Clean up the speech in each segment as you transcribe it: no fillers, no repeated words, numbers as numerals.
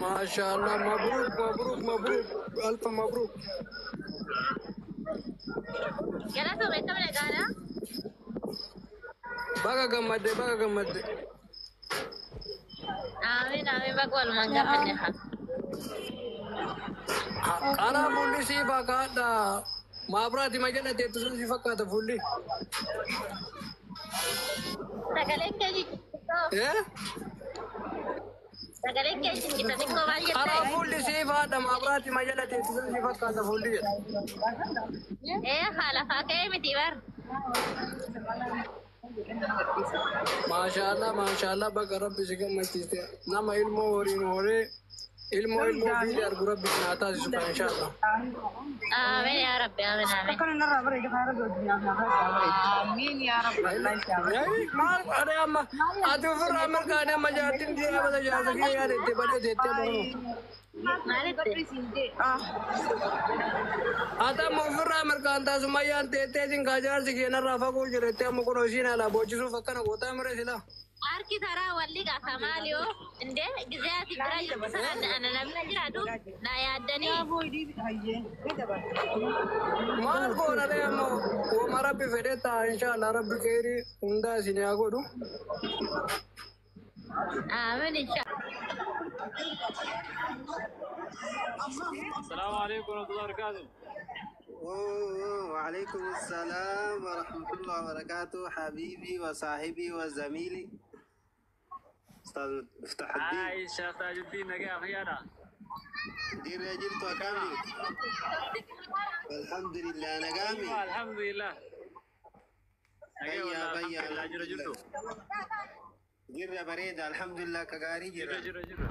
Maashaallah, mabruuk, mabruuk, mabruuk, alfa mabruuk. Galatoome, akkam nagaadha? Baga gammadde, baga gammadde. Amiin, amiin, baga walumaan gammadne haa. Karaa fuulli sii fakkaata. Maabiraati ma jedha teettu sun si fakkaata fuulli. Sagaleen kee jijjiirtoo. Eh? Sagaleen kee jijjiirta xiqqoo maal Karaa jettee? fuulli sii faadha, maabiraati ma jedha teettu sun si fakkaata fuulli jedha. Ee haa lafaa ka'ee miti bar. Maashaallah, maashaallah, baga rabbi si gammachiiste. Nama ilmoo horiin horee ilmoo ilmoo fiide argu rabbi si haa taasisu kan inshaallah. Amiin yaa rabbi, amiin, amiin. Amiin yaa rabbi, Allah si haa Yaani maal ani amma ati ofirraa mirgaanii amma jaartiin dhiiraa bada jaarsa kiyya yaada itti badee teettee bahu. Maalitti? Ati amma ofirraa mirgaan taasumayyaan teettee sin kaa jaarsi kiyya narraa fagoo jira jettee amma kunoo isiin alaa boochisuuf akkana gootaa mire silaa. Harki taraa walli qaba maali yoo indee gizee ati bira jirtu sana ana namni jiraatu na yaaddanii. Maal goona ree amma wama rabbi fedhe ta'a inshaallah, rabbi keerii hundaa isin haa godhu. Amiin insha. السلام عليكم ورحمة الله وبركاته. وعليكم السلام ورحمة الله وبركاته، حبيبي وصاحبي وزميلي أستاذ مفتاح الدين. هاي الشيخ تاج الدين، نجا خيانا. دير يا جلت وكامي، الحمد لله نقامي. الحمد لله نجا. بيا والله بيا. الحمد لله، جرى الحمد لله. جرو. جرى بريدة، الحمد لله كغاري. جرى. جرى. جرى جرى.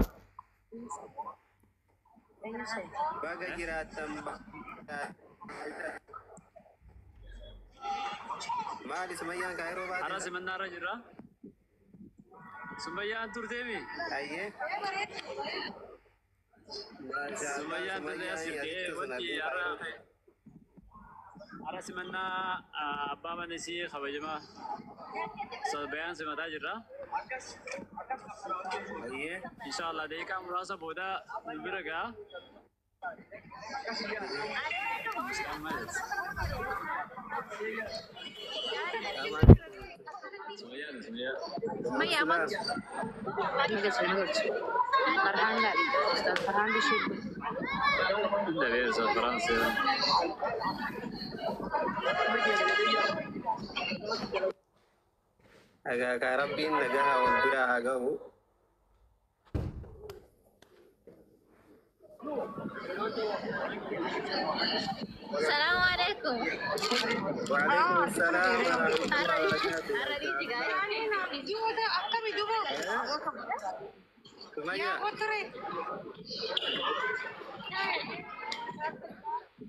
بقى جرى تم مالي سميان كايرو. أنا باتي. سمنا رجرا سميان ترتيبي. أيه، ما شاء الله. سميان ترتيبي. سميان يا سيرتي ست وانتي. سنة. أرى أرى سمنا أبا منسي خبجما بيان سمتا جرا. أيه. إن شاء الله دقيقة مراسة بودا نبرقا. سميان سميان. Sumayyaa maaltu? Ni galchu, ni galchu. Farhaan laali. Ustaaz Farhaan Bishir. ده فرنسا. Egaa rabbiin nagaa wal biraa haa gahu. Salaamu alaikum. وعليكم السلام ورحمة الله وبركاته. Har'a dhiiti gaa'e. Sumayya,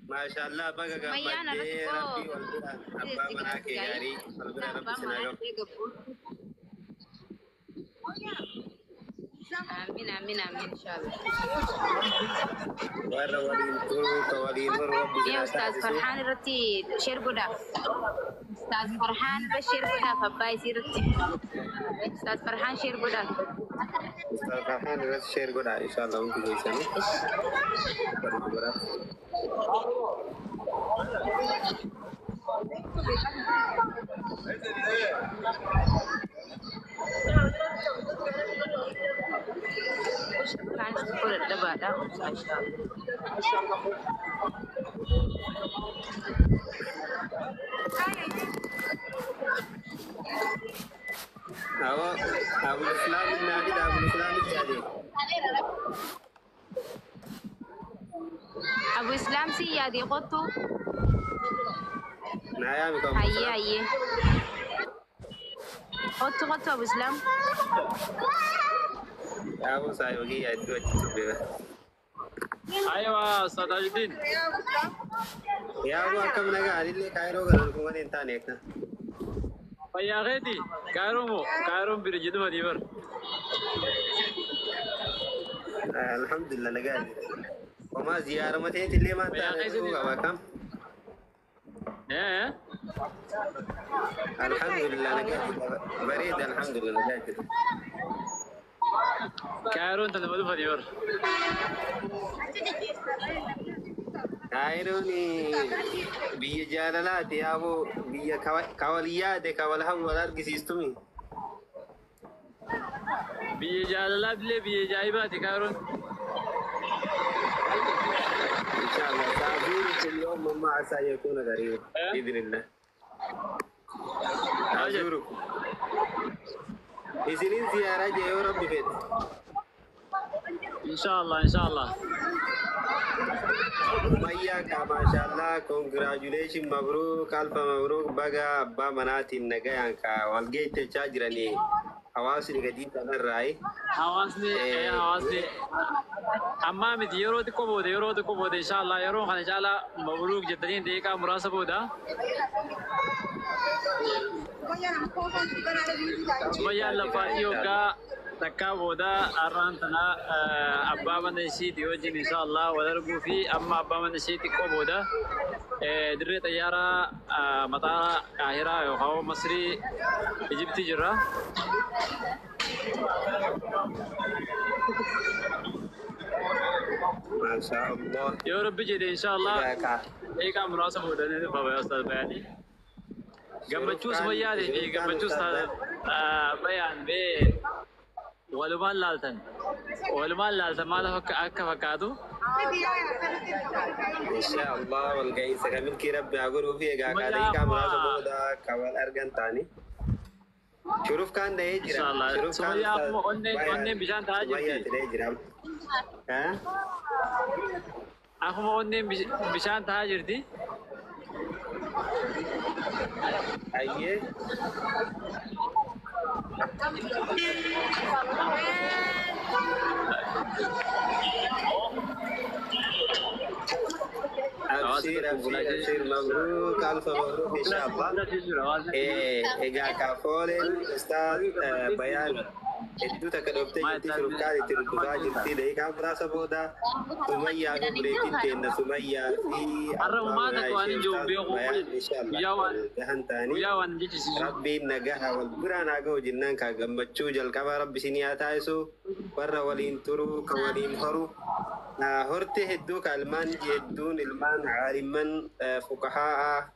maashaallah, baga Sumayyaan gammaddee irratti rabbii koo wal bira abbaa manaa kee gaarii wal bira rabbi abbaa sinaa manaa gahu. kee gabbu. Amiin, amiin, amiin, inshallah. Warra waliin turu ka waliin horu rabbi Mee sinaa Ustaaz taasisu. Farhaan irratti share godhaaf. Ustaaz Farhaan irra share godhaaf, abbaa isii irratti. Ustaaz Farhaan share godhaaf. Ustaaz Farhaan irratti share godhaa inshallah hundi keessanuu. Waliin godhaa. Farhaan xiqqoo dadhabaadha. Mashallah. Awwa, Abul Islaam naa fida, Abul Islaam yaade. Abu Islaam si yaade qottu. Naa yaami kan Abul Hayyee, Islaam. hayyee. Qottu, qottu, Abu Islaam. Yaabuu saayogii yaadduu achi turbe. ايوه استاذ تاج الدين. Yaabuu, akkam nagaa? Anillee Kaayiroo galan kun malee hin taane akka. Fayyaa keeti? Kaayiroo moo Kaayiroon bira jedhuma diibar. Alhamdulillah, nagaa jira. Homaa ziyaarama teetillee maan Fayyaa taane keessa dhufuu qaba jirta? akkam? Ee. Alhamdulillah, nagaa jira. Bareeda, alhamdulillah, nagaa jira. Kaayiroon tana dhufanii bar. Kaayiroon biyya jaalalaati yaaboo, biyya kawal yaade kawal hamu wal argisiistumi. Biyya jaalalaa illee biyya ajaa'ibaati Kaayiroon. Inshallah sa'azurukum yawman ma asa an yakuna qariba biidhnillah. Sa'azurukum. Isinin ziyaaraa jee yoo Rabbi fedhe. Inshallah, inshallah. Umayyaa kaa, maashaallah, congratulation, mabruuk, alfa mabruuk, baga abbaa manaatiin nagayaan kaa wal geettachaa jiranii hawaasni gadii kanarraayi. Hawaasni ammaa miti, yeroo xiqqoo booda, yeroo xiqqoo booda, inshallah, yeroo kana caalaa mabruuk jettanii daqiiqaa muraasa booda. Sumayyaan lafaatii hoggaa takkaa booda har'aan tana abbaa mana isiitii wajjin inshallah wal arguu fi amma abbaa mana isii xiqqoo booda dirree xayyaaraa mataa Qaahiraa yookaan Masrii Ijiptii jirra. Maashaa Allah. Yoo Rabbi jedhe, inshallah, Egaa kaa. daqiiqaa muraasa booda ni dhufa Ustaaz Bayaanii. Gammachuu Sumayyaatii fi gammachuu Ustaaz Bayaan bee walumaan laaltan. Walumaan laaltan maal akka fakkaatu. Insha Allah wal ga'iinsa kan milkii Rabbi haa godhuu fi egaa kaa daqiiqaa muraasa booda kan wal argan ta'anii. Shuruf kaan dhahee jira. Inshallah. Shuruf kaan Sumayyaa Ustaaz akkuma onneen bishaan ta'aa jirti. Sumayyaatti dhahee jira. Haa? Akkuma onneen bishaan ta'aa jirti. Ayyee. Abshir, abshir, abshir, mabruuk, alfa mabruuk, insha Allah. Egaa kaafooleen Ustaaz Bayaan hedduu takka dhooftee jirti, shurufkaan itti dhufaa jirti. Daqiiqaa muraasa booda Sumayyaa fi buleetiin teenna Sumayyaa fi Har'a abbaa uumaa manaa takka waan ishee hin jiru Ustaaz beeku Bayaan insha Allah guyyaa waan wal gahan ta'anii guyyaa waan jechisiisu. Rabbiin nagaha wal biraan haa ga'u jennaan kaa gammachuu jalqabaa Rabbi isinii haa taasisu, warra waliin turuu ka waliin horu horte hedduu ka ilmaan hedduun ilmaan caalimman fuqahaa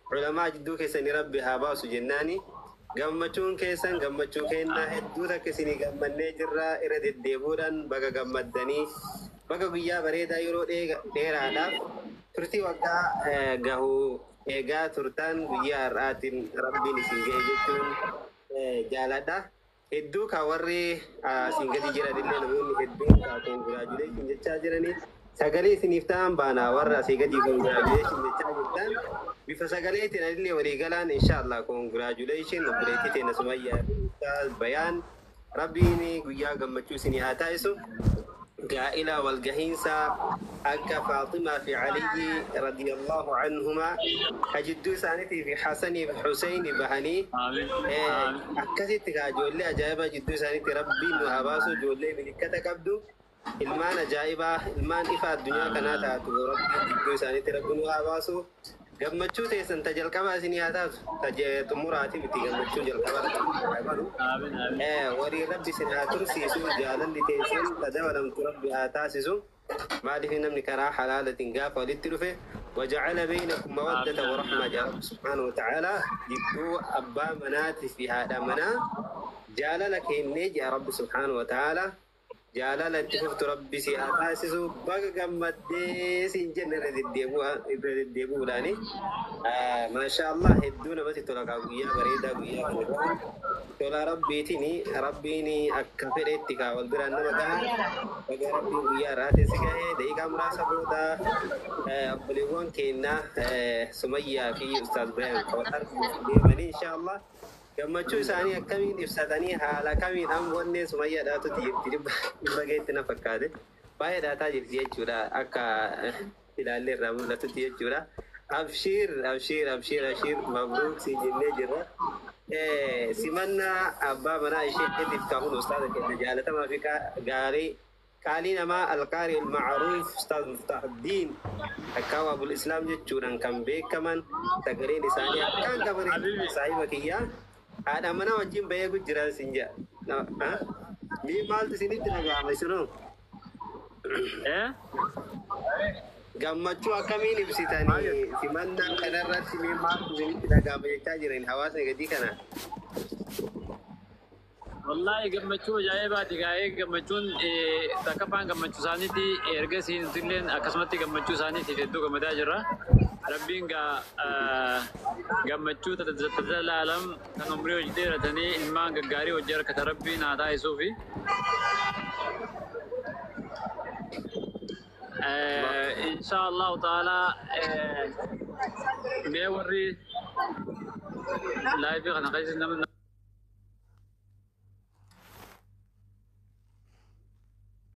culamaa jidduu keessanii Rabbi haa baasu jennaani. Gammachuun keessan gammachuu kennaa, hedduu takka isinii gammannee jirra. Irra deddeebuudhaan baga gammaddanii, baga guyyaa bareedaa yeroo dheeraadhaaf turtii waggaa gahuu eegaa turtan guyyaa har'aatiin Rabbiin isin ga'e jechuun jaaladha. Hedduu kan warri isin gadi jiran illee namoonni hedduun ka congratulation jechaa jiranii sagalee isiniif ta'an baana. Warra asii gadi congratulation jechaa jirtan bifa sagaleetiin anillee walii galaan inshallah congratulation obboleettii teenya Sumayyaa fi Ustaaz Bayaan. Rabbiin guyyaa gammachuu isinii haa taasisu. Gaa'ila walgahiinsa akka Faaximaa fi Aliyyi radiyallahu anhumaa ka jidduu isaaniitii fi Hasanii fi Huseyni bahanii Amiin. Amiin. Akkasitti kaa ijoollee ajaa'ibaa jidduu isaaniitti Rabbiin nu haa baasu, ijoollee milikkata qabdu, ilmaan ajaa'ibaa, ilmaan ifa addunyaa kanaa taatu Rabbiin jidduu isaaniitti Rabbi nu haa baasu. Gammachuu teessan ta jalqabaa isinii haa taatu, ta xumuraati miti, gammachuu jalqabaa haa godhu. Amiin. Amiin. Waliin Rabbi isin haa tursiisu, jaalalli teessan ta dabalamtu Rabbi haa taasisu. Maaliif namni karaa halaalatiin gaafa walitti dhufe wajacala baynakum mawaddata wa rahma jaa Rabbi subhaanahu wa ta'ala. Jidduu abbaa manaatii fi haadha manaa jaalala kennee jaa Rabbi subhaanahu wa ta'ala. Jaalala itti fuftu Rabbi si haa taasisu. Baga gammaddee siin jenne irra deddeebi'uudhaani. Maasha Allah, hedduu namatti tola kaa guyyaa bareedaa guyyaa kana gahu tola Rabbiitiin Rabbiin akka fedhetti kaa wal biraan nama gaha. Baga Rabbiin guyyaa irraa si gahee. Daqiiqaa muraasa booda obboleewwan keenya Sumayyaa fi Ustaaz Bayaan kan wal arguuf deemanii insha Allah gammachuu isaanii akkamiin ibsatanii, haala kamiin ammoo Sumayyaa dhaatutti jirti, 100 geetti na fakkaate, baay'ee dhaataa jirti jechuudha, akka ilaallee irraa mul'atutti jechuudha. Abshiir, abshiir, abshiir, abshiir, mabruuk si jennee jirra. Simannaa abbaa manaa isheetiif kaa'uun ustaaza keenya jaalatamaa fi gaarii qaalii namaa, alqaari almacruuf Ustaaz Muftaahuddin Akkaawaa Abul Islaam jechuudhaan kan beekaman, sagaleen isaanii akkaan qaban saahiba kiyyaa haadha manaa wajjin bahee gujjiraa sin jedha. Mee maaltu isinitti dhaga'ama isinoo? Eh? Gammachuu akkamiin ibsitanii simannaa kanarratti mee maaltu isinitti dhaga'ama jechaa jiran hawaasni gadii kana? Wallaahi gammachuu ajaa'ibaati gaa'ee gammachuun takkaffaan gammachuu isaaniiti ergasii nutilleen akkasumatti gammachuu isaaniitiif hedduu gammadaa jirra. Rabbiin gaa gammachuu tajalaalam kan umrii hojii dheeratanii ilmaan gaggaarii hojii harkata Rabbiin haa taasisuufi. Insha Allahu ta'ala mee warri live kana keessa namni